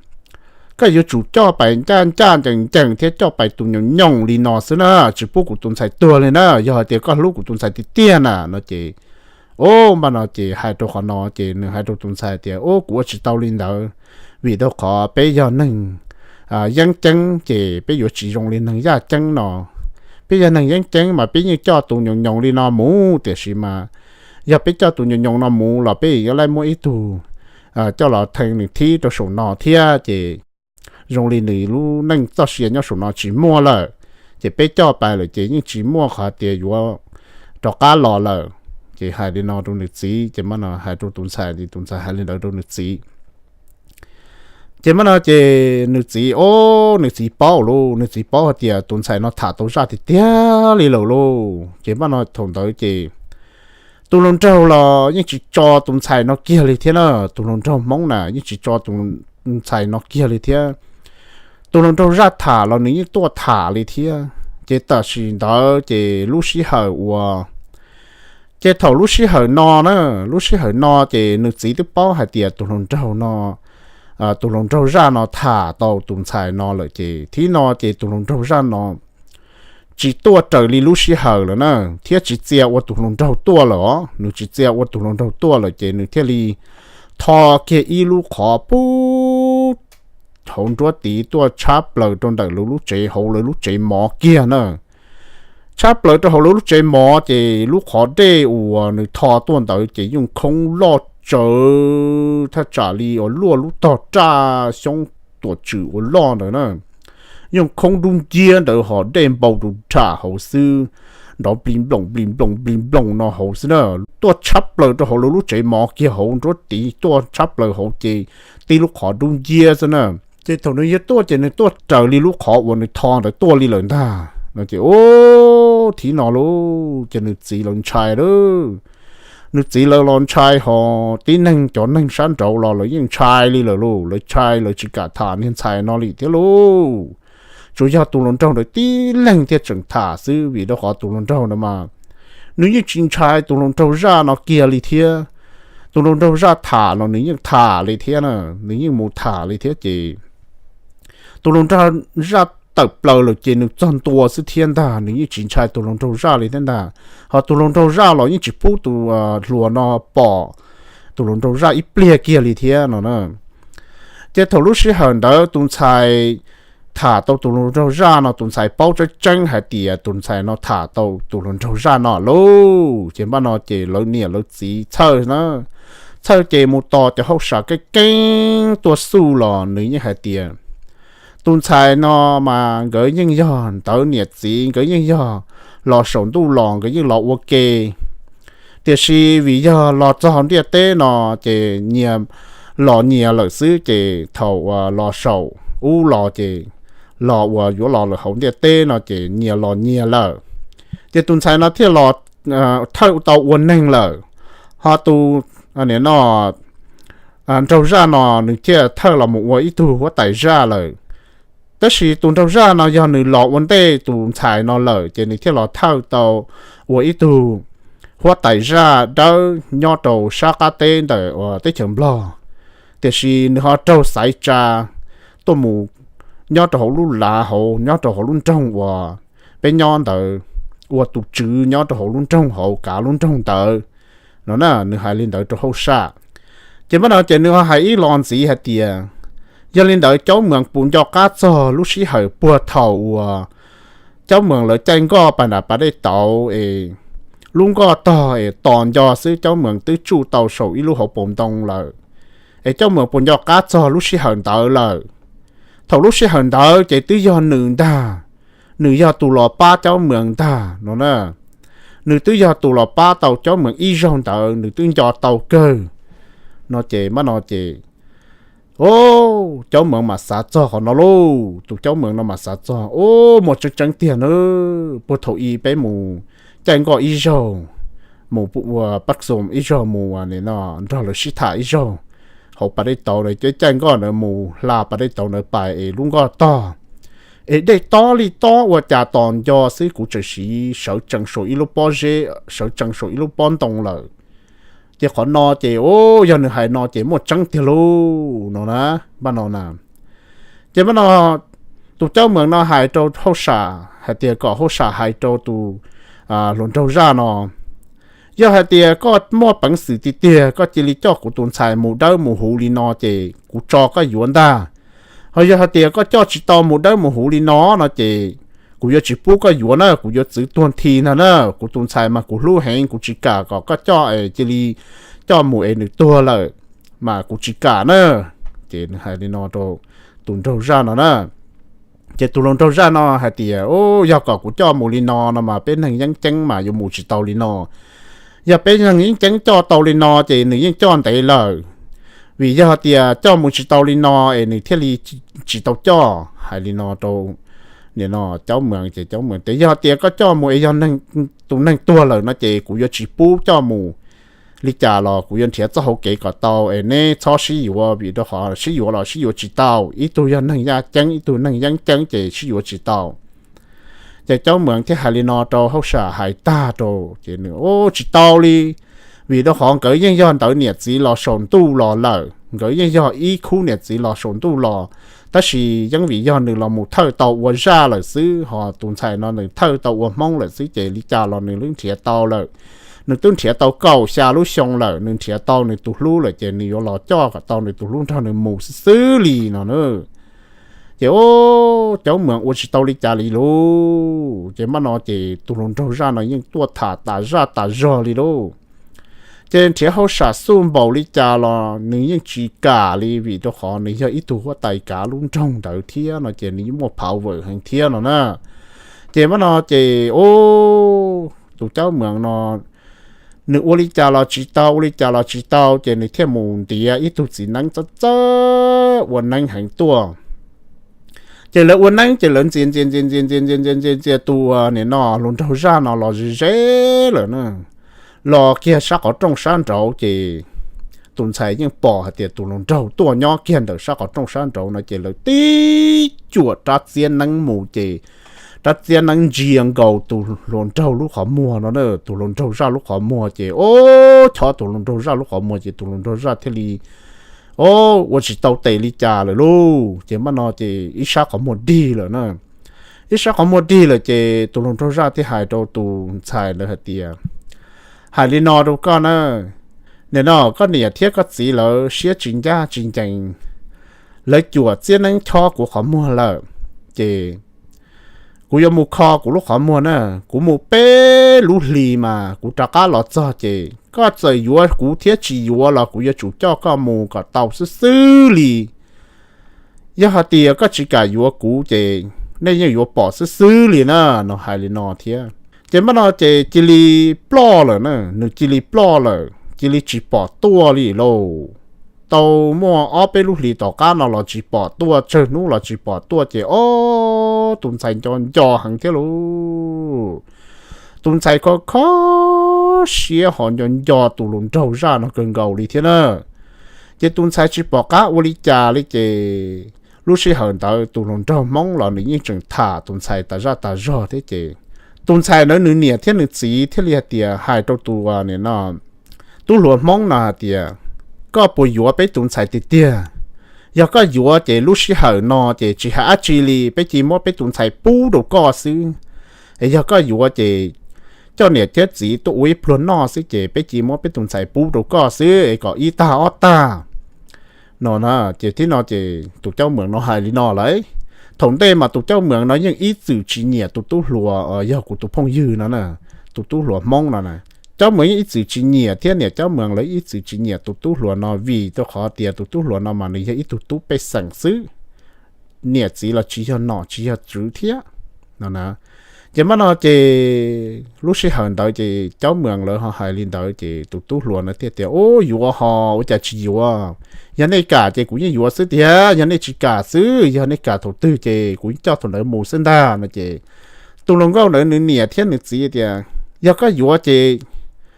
koj yuav tsum coj pais ncaj ncaj ncees ncees thiab coj pais tus nyoos nyoos li no xwb na, tsis pub kuv tus ntxhais tuag li na, yog hais tias koj hlub kuv tus ntxhais tiag tiag na no ces, o, npaj no ces hais rau qhov no ces nws hais rau tus ntxhais tias, O, kuv ua tsis tau li ntawd, vim rau qhov peb yog neeg yeeb ceeb ces peb yuav tsis zoo li neeg yaj ceeb no. Peb yog neeg yeeb ceeb mas peb yeej coj tus nyoos nyoos li no mus, tiam sis mas yog peb coj tus nyoos nyoos no mus los peb yuav laij muab ib tug coj los theej nws thib rau saum no thiab ces zoo li nws lub neej txoj sia nyob saum no tsis muaj lawm. Ces peb coj pais lawm ces yeej tsis muaj qhov tias yuav rov qab los lawm. Ces hais li no rau nws txiv, ces npaj no hais rau tus ntxhais, tus ntxhais hais li ntawd rau nws txiv. Ces npaj no ces nws txiv, o, nws txiv paub lauj, nws txiv paub hais tias tus ntxhais no tham tau zaj tiag tiag li lawm lauj. Ces npaj no thaum ntawd ces tus hluas nraug los yeej tsis tso tus ntxhais no kiag li thiab na, tus hluas nraug Hmoob na yeej tsis tso tus ntxhais no kiag li thiab. Tus hluas nraug zaj tham los nws yeej tuaj tham li thiab. Ces tam sim ntawd ces lub sij hawm uas, ces thaum lub sij hawm no na, lub sij hawm no ces nws txiv twb paub hais tias tus hluas nraug no, tus hluas nraug zaj no tham tau tus ntxhais no lawm ces thib no ces tus hluas nraug zaj no tsis tuaj raws li lub sij hawm lawm na, thiab tsis txia ua tus hluas nraug tuaj lawm os, nws tsis txia ua tus hluas nraug tuaj lawm ces nws thiaj li tho kiag ib lub qhov pub hauv nruab tiv tuaj tshab plaws rau ntawm lawv lub tsev, hauv lawv lub tsev mov kiag na. Tshab plaws rau hauv lawv lub tsev mov ces lub qhov dej uas nws tho tuaj ntawd ces yeej khoob loj tsawv thaj tsam li uas luaj lub tog raj xyoob tuam tswm uas loj ntawd na. Yeej khoob dub nciab ntawd ho dej npau rau nram hauv xwb, nrov plig nploos plig nploos plig nploos no hauv xwb na. Tuaj tshab plaws rau hauv lawv lub tsev mov kiag hauv nruab tiv tuaj tshab plaws hauv ces tib lub qhov dub nciab xwb na. Ces thaum nws yuav tuaj ces nws tuaj raws li lub qhov uas nws tho ntawd tuaj li lawm ntag no ces, o, thib no lauj ces nws txiv lawv ntshai lauj. Nws txiv lawv los ntshai ho tib neeg cov neeg sab nraud los lawv yeej ntshai li lawm lauj, lawv ntshai lawv tsis kam tham niag ntxhais no li thiab lauj. Tsuas yog tus hluas nraug ntawd tib leeg thiaj tseem tham xwb vim rau qhov tus hluas nraug ntawd mas nws yeej tsis ntshai tus hluas nraug zaj no kiag li thiab. Tus hluas nraug zaj tham los nws yeej tham li thiab na, nws yeej mus tham li thiab ces tus hluas nraug zaj tawm plaws lawm ces nws txog ntua xwb thiab ntag, nws yeej tsis ntshai tus hluas nraug zaj li thiab ntag. Ho tus hluas nraug zaj los yeej tsis pub tus hluas no pom tus hluas nraug zaj ib pliag kiag li thiab no na. Ces thaum lub sij hawm ntawd tus ntxhais tham tau tus hluas nraug zaj no, tus ntxhais paub tseeb tseeb hais tias tus ntxhais no tham tau tus hluas nraug zaj no lauj. Ces npaj no ces lawv niam lawv txiv txhawj na, txhawj ces mus tos cov hauj sam keeb keeb tuaj xauj los nws yeej hais tias tus ntxhais no mas nkawd yeej yog ntawv niam txiv, nkawd yeej yog los saum ntuj los nkawd yeej los ua ke. Tiam sis vim yog los txog ntiaj teb no ces nyias los nyias lawm xwb, ces thaum uas los saum ub los ces los uas yuav los lawm hauv ntiaj teb no ces nyias los nyias lawm. Ces tus ntxhais no thiaj los thawj tau ua neeg lawm. Ho tus, nim no, nraug zaj no nws thiaj thawj los mus ua ib tug huab tais zaj lawm. Tab sis tus nraug zaj no yog nws los ua ntej tus ntxhais no lawm ces nws thiaj los thawj tau ua ib tug huab tais zaj dawb nyob rau sab qab teb ntawm uas teb chaws Nplog. Tiam sis nws ho raug xaiv tsa tuaj mus nyob rau hauv lub lav hauv, nyob rau hauv lub nroog uas peb nyob ntawd, ua tus tswv nyob rau hauv lub nroog hauv, kav lub nroog ntawd no na. Nws hais li ntawd rau hauj sam. Ces npaj no ces nws ho hais ib los ntxiv hais tias, yog li ntawd Caub Mees puas nco qab txog lub sij hawm puag thaum uas Caub Mees lawv caij nkoj pas nram pas dej tauv es lub nkoj tog es tos nco xwb Caub Mees twb tsuj tau saum ib lub hauv paus ntoo lawm. Es Caub Mees puas nco qab txog lub sij hawm ntawd lawm? Thaum lub sij hawm ntawd ces twb yog nws ntag, nws yog tus los pab Caub Mees ntag no na. Nws twb yog tus los pab tau Caub Mees ib zaug ntawd, nws twb nco tau kawg no ces npaj no ces, o, Caub Mees mas xav txog qhov no lauj, tus Caub Mees no mas xav txog, Ub, muaj tseeb tseeb tiag na, puag thaum ub peb mus caij nkoj ib zaug, mus ua pab xoom ib zaug, mus ua no nrog lawv sib tham ib zaug hauv pas dej tauv, caij nkoj ntawd mus hla pas dej tauv ntawd pais es lub nkoj tog es dej tob li tob ua cas tos nco xwb, kuv tseem sawv tsees saum ib lub pob zeb, sawv tsees saum ib lub pob ntoo lawm. Ces qhov no ces, Ub, yog nws hais no ces muaj tseeb tiag lauj no na, npaj no na. Ces npaj no tus Caub Mees no hais rau hauj sam hais tias kom hauj sam hais rau tus hluas nraug zaj no, Yog hais tias koj muaj peev xwm tiag tiag, koj cia li coj kuv tus ntxhais mus dawb mus huv li no ces kuv tso koj yuav ntag. Ho yog hais tias koj coj tsis tau mus dawb mus huv li no no ces kuv yuav tsis pub koj yuav na, kuv yuav txwv tuag nthi ntag na. Kuv tus ntxhais mas kuv hlub heev, kuv tsis kam kom koj coj es cia li coj mus es nws tuag lawm, mas kuv tsis kam na. Ces nws hais li no rau tus nraug zaj no na. Ces tus hluas nraug zaj no hais tias, Ub, yog kom kuv coj mus li no no mas peb neeg yeeb ceeb mas yuav mus tsis tau li no. Yog peb neeg yeeb ceeb coj tau li no ces nws yeej coj ntev lawm, vim yog tias coj mus tsis tau li no es nws thiaj li tsis tau coj. Hais li no rau nim no Caub Mees ces Caub Mees tias, Yog tias koj coj mus es yog tus neeg tuag lawm no ces kuv yuav tsis pub coj mus. Li cas los kuv yuav nrhiav txoj hauv kev kom tau es neb txhob sib yuav, vim rau qhov sib yuav los sib yuav tsis tau, ib tug yog neeg yaj ceeb, ib tug neeg yeeb ceeb ces sib yuav tsis tau. Ces Caub Mees thiaj hais li no rau hauj sam hais tag rau ces nws, Ub, tsis tau li, vim rau qhov nkawd yeej yog ntawd niam txiv los saum ntuj los lawm, nkawd yeej yog ib khub niam txiv los saum ntuj los, tab sis yeej vim yog nws los mus thawj tau ua zaj lawm xwb, ho tus ntxhais no nws thawj tau ua hmoob lawm xwb ces li cas los nws twb nrhiav tau lawm. Nws twb nrhiav tau kaum xya lub xyoo lawm, nws nrhiav tau nws tus hlub lawm ces nws yuav los coj kom tau nws tus hlub nrog nws mus xwb xwb li no na. Ces, Ub, Caub Mees ua tsis tau li cas li lauj. Ces npaj no ces tus hluas nraug zaj no yeej tuaj tham tas zaj tas zog li lauj. Ces nrhiav hauj sam xuj npaum li cas los nws yeej tsis kam li, vim rau qhov nws yog ib tug huab tais kav lub nroog ntawd thiab no ces nws yeej muaj phav vawm heev thiab no na. Ces npaj no ces, Ub, tus Caub Mees no nws ua li cas los tsis tau, ua li cas los tsis tau, ces nws thiaj mus ntiav ib tug txiv neeb txawj txawj ua neeb heev tuaj. Ces lawv ua neeb ces lawv ntxias ntxias ntxias ntxias ntxias ntxias ntxias ntxias tus nim no hluas nraug zaj no los ze ze lawm na, los kiag sab qhov rooj sab nraud ces tus ntxhais yeej pom hais tias tus hluas nraug tuaj nyob kiag ntawm sab qhov rooj sab nraud no ces lawv tib cuam rab txiab neeb mus ces rab txiab neeb ntsia nkaus tus hluas nraug lub qhov muag no, tus hluas nraug zaj lub qhov muag ces, Ob, chob tus hluas nraug zaj lub qhov muag ces tus hluas nraug zaj thiaj li, ob, ua tsis tau tes li cas lawm lauj. Ces npaj no ces ib sab qhov muag dig lawm na. Ib sab qhov muag dig lawm ces tus hluas nraug zaj thiaj hais rau tus ntxhais ntawd hais tias, Hais li no rau koj na, nim no koj niam thiab koj txiv lawv siab tsis ncaj tsis ncees, lawv cuam txiab neeb chob kuv qhov muag lawm, ces kuv yuav mus kho kuv lub qhov muag na. Kuv mus peb lub hlis mas kuv rov qab los txog ces koj txawm yuav kuv thiab tsis yuav los kuv yuav tsum coj koj mus kom tau xwb xwb li. Yog hais tias koj tsis kam yuav kuv ces nej yeej yuav pom xwb xwb li na, no hais li no thiab. Ces npaj no ces cia li ploj lawm na, nws cia li ploj lawm, cia li tsis pom tuaj li lauj. Tau muaj ob peb lub hlis tom qab no los tsis pom tuaj, tsawg hnub los tsis pom tuaj ces, ob, tus ntxhais nco nco heev thiab lauj. Tus ntxhais kho kho siab ho nco nco tus hluas nraug zaj no kawg nkaus li thiab na. Ces tus ntxhais tsis pom qab ua li cas li ces lub sij hawm ntawd tus hluas nraug Hmoob los nws yeej tseem tham tus ntxhais tas zaj tas zog thiab ces tus ntxhais ntawd nws niam thiab nws txiv thiaj li hais tias, hais rau tus, nim no, tub hluas Hmoob no hais tias, Koj puas yuav peb tus ntxhais tiag tiag? Yog koj yuav ces lub sij hawm no ces tsis hais dab tsi li, peb cia muab peb tus ntxhais pub rau koj xwb. Es yog koj yuav ces coj niam thiab txiv tuaj ua ib pluag noj xwb ces peb cia muab peb tus ntxhais pub rau koj xwb es kom ib tag ob tag, no na. Ces tib no ces tus Caub Mees no hais li no lawm. Thaum ntej mas tus Caub Mees no yeej ib txwm tsis nyiam tus tub hluas, yog kuv tus phooj ywg no na, tus tub hluas Hmoob no na. Caub Mees yeej ib txwm tsis nyiam thiab niam Caub Mees lawv ib txwm tsis nyiam tus tub hluas no vim rau qhov tias tus tub hluas no mas nws yog ib tug tub pej xeem xwb, niam txiv los tsis yog nom tsis yog tswv thiab, no na. Ces mam no ces lub sij hawm ntawd ces caub moos lawv ho hais li ntawd ces tus tub hluas no thiaj tias, Ub, yuav ho ua cas tsis yuav? Yog nej kam ces kuv yeej yuav xwb tiag, yog nej tsis kam xwb, yog nej kam thaum twg ces kuv coj thaum ntawd mus xwb ntag no ces tus hluas nkauj ntawd nws niam thiab nws txiv tias, Yog koj yuav ces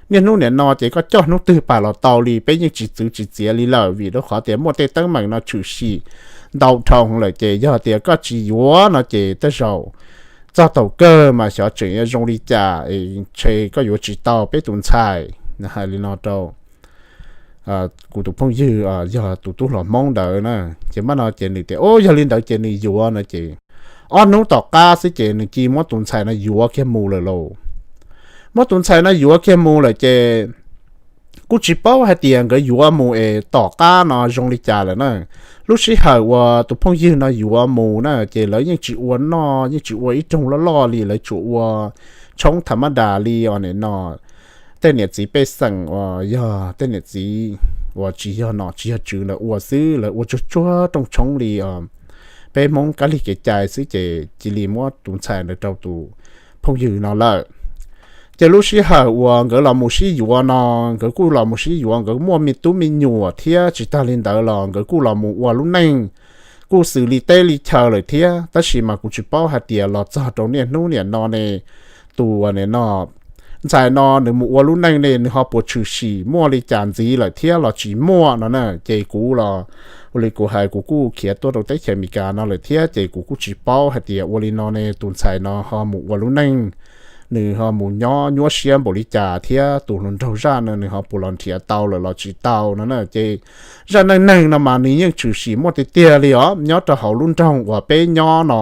niaj hnub niam no ces koj coj hnub twg pam los tau li, peb yeej tsis txwv tsis txiav li lawm, vim rau qhov tias muaj tej teeb meem no tshwm sim ntau dhau lawm, ces yog tias koj tsis yuav no ces tej zaum txog thaum kawg mas xyov tseem yuav zoo li cas, ntshe koj yuav tsis tau peb tus ntxhais. Hais li no rau kuv tus phooj ywg yog tus tub hluas Hmoob ntawd na. Ces mam no ces nws tias, Ub, yog li ntawd ces nws yuav no ces ob hnub tom qab xwb ces nws cia muab tus ntxhais no yuav kiag mus lawm lauj. Muab tus ntxhais no yuav kiag mus lawm ces kuj tsis paub hais tias nkawd yuav mus es tom qab no zoo li cas lawm na. Lub sij hawm uas tus phooj ywg no yuav mus na ces lawv yeej tsis ua noj, yeej tsis ua ib rooj loj loj li, lawv tsuas ua tshoob tham mab das li os nim no tej niam txiv pej xeem uas yog tej niam txiv uas tsis yog nom tsis yog tswv ntawd ua xwb, lawv ua tsuag tsuag rooj tshoob li os peb Hmoob kab lig kev cai xwb, ces cia li muab tus ntxhais ntawd rau tus phooj ywg no lawm. Ces lub sij hawm uas nkawd los mus sib yuav no, nkawd kuj los mus sib yuav, nkawd muaj me tub me nyuam thiab, tsis tag li ntawd los nkawd kuj los mus ua lub neej kuj xws li teb li chaw lawm thiab. Tab sis mas kuv tsis paub hais tias los txog rau niaj hnub niam no ne, tus nim no ntxhais no nws mus ua lub neej ne nws ho puas tshwm sim muaj li cas ntxiv lawm thiab los tsis muaj no na. Ces kuv los, ua li kuv hais kuv kuj khiav tuaj rau teb chaws Amelikas no lawm thiab, ces kuv kuj tsis paub hais tias ua li no ne tus ntxhais no ho mus ua lub neej, nws ho mus nyob nyuaj siab npaum li cas thiab tus hluas nraug zaj no nws ho puas los nrhiav tau lawm los tsis tau no na. Ces zaj neej neeg no mas nws yeej tshwm sim muaj tiag tiag li os nyob rau hauv lub nroog uas peb nyob no.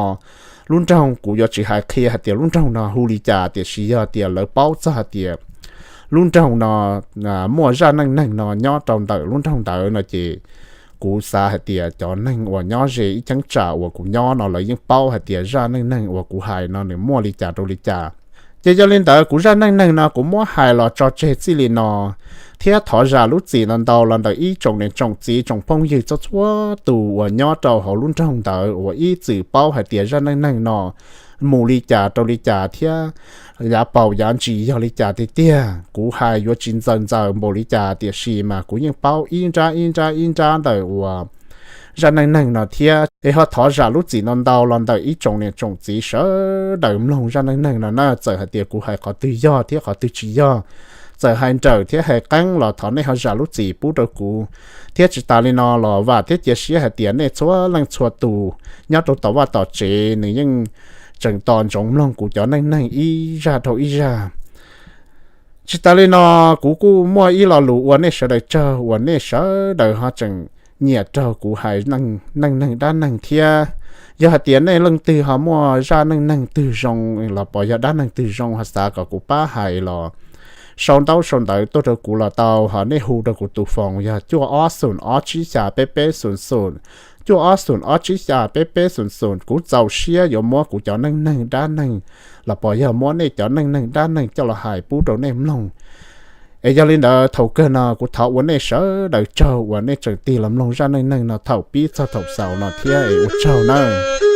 Lub nroog kuv yuav tsis hais qhia hais tias lub nroog no hu li cas, tiam sis yog tias lawv paub txog hais tias lub nroog no muaj zaj neej neeg no nyob rau ntawm lub nroog ntawd no ces kuv xav hais tias cov neeg uas nyob ze ib cheeb tsam uas kuv nyob no lawv yeej paub hais tias zaj neej neeg uas kuv hais no nws muaj li cas rau li cas. Ces yog li ntawd kuv zaj neej neeg no kuv muab hais los tso tseg txij li no, thiab thov zam lub txim ntau ntau los ntawm ib tsoom niam tsoom txiv tsoom phooj ywg txhua txhua tus uas nyob rau hauv lub nroog ntawd uas ib txwm paub hais tias zaj neej neeg no mus li cas rau li cas thiab yav paus yav ntsis yog li cas tiag tiag. Kuv hais yuav tsis ntxaws ntxaws npaum li cas, tiam sis mas kuv yeej paub ib nrab ib nrab ib nrab ntawm uas zaj neej neeg no thiab. Es ho thov zam lub txim ntau ntau los ntawm ib tsoom niam tsoom txiv sawv daws mloog zaj neej neeg no na. Txawm hais tias kuv hais qhov twg yog thiab qhov twg tsis yog, txawm hais nrawm thiab hais qeeb los thov nej ho zam lub txim pub rau kuv. Thiab tsis tas li no los vam thiab cia siab hais tias nej txhua leej txhua tus nyob rau tom vaj tom tsev nws yeej tseem tos ntsoov mloog kuv cov neej neeg ib zaj dhau ib zaj. Tsis tas li no, kuv kuj muaj ib lo lus ua nej sawv daws tsaug uas nej sawv daws ho tseem nyiam raug kuv hais neej neeg dab neeg thiab. Yog hais tias nej leej twg ho muaj zaj neej neeg twg zoo los pos yog dab neeg twg zoo ho xav kom kuv pab hais los sau ntaub sau ntawv tuaj rau kuv los tau, ho nej hu rau kuv tus foos yog cuaj ob xoom ob tsib xya peb peb xoom xoom, cuaj ob xoom ob tsib xya peb peb xoom xoom. Kuv txaus siab yuav muab kuv cov neej neeg dab neeg los pos yog muab nej cov neej neeg dab neeg coj los hais pub rau nej mloog. Es yog li ntawd thaum kawg no kuv thov ua nej sawv daws tsaug uas nej tseem tig los mloog zaj neej neeg no thaum pib txog thaum xaus no thiab es ua tsaug nawb.